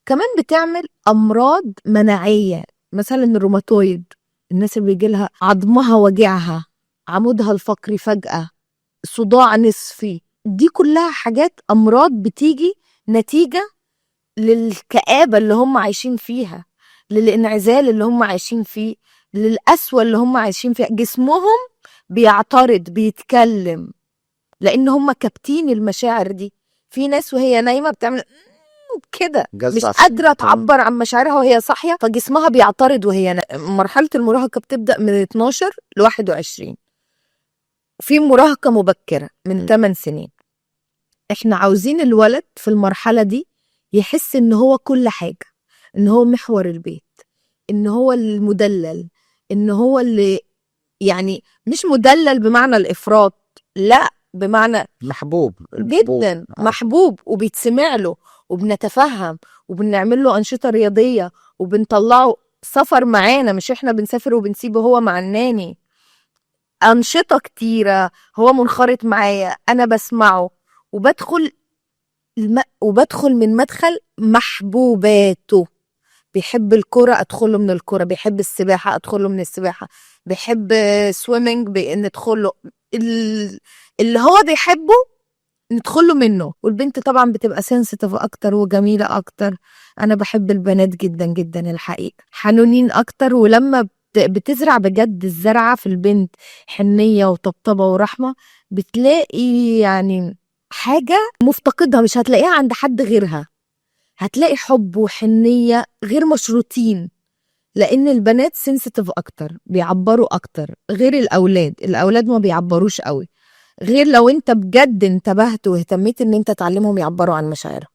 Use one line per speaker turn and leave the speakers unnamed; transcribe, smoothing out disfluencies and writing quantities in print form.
كمان بتعمل امراض مناعيه، مثلا الروماتويد، الناس اللي بيجي لها عظمها وجعها، عمودها الفقري فجأة، صداع نصفي، دي كلها حاجات امراض بتيجي نتيجة للكآبة اللي هم عايشين فيها، للانعزال اللي هم عايشين فيه، للقسوة اللي هم عايشين فيها. جسمهم بيعترض، بيتكلم، لان هم كابتين المشاعر دي. في ناس وهي نايمة بتعمل كده، مش
جزع.
قادرة تعبر عن مشاعرها وهي صاحية، فجسمها بيعترض وهي نايمة. مرحلة المراهقة بتبدأ من 12 ل 21. في مراهقة مبكرة من 8 سنين. احنا عاوزين الولد في المرحلة دي يحس ان هو كل حاجة، ان هو محور البيت، ان هو المدلل، ان هو اللي يعني مش مدلل بمعنى الإفراط، لا، بمعنى
محبوب.
جدا محبوب، وبيتسمع له، وبنتفهم، وبنعمل له أنشطة رياضية، وبنطلعه سفر معانا، مش احنا بنسافر وبنسيبه هو مع الناني. أنشطة كتيرة، هو منخرط معايا، أنا بسمعه، وبدخل من مدخل محبوباته. بيحب الكرة، أدخله من الكرة، بيحب السباحة، أدخله من السباحة، بيحب swimming، ندخله اللي هو بيحبه ندخله منه. والبنت طبعا بتبقى sensitive اكتر وجميلة اكتر. انا بحب البنات جدا جدا الحقيقه، حنونين اكتر. ولما بتزرع بجد الزرعه في البنت حنيه وطبطبه ورحمه، بتلاقي يعني حاجة مفتقدها مش هتلاقيها عند حد غيرها. هتلاقي حب وحنيه غير مشروطين، لان البنات sensitive اكتر، بيعبروا اكتر غير الاولاد. الاولاد ما بيعبروش قوي، غير لو انت بجد انتبهت واهتميت ان انت تعلمهم يعبروا عن مشاعرهم.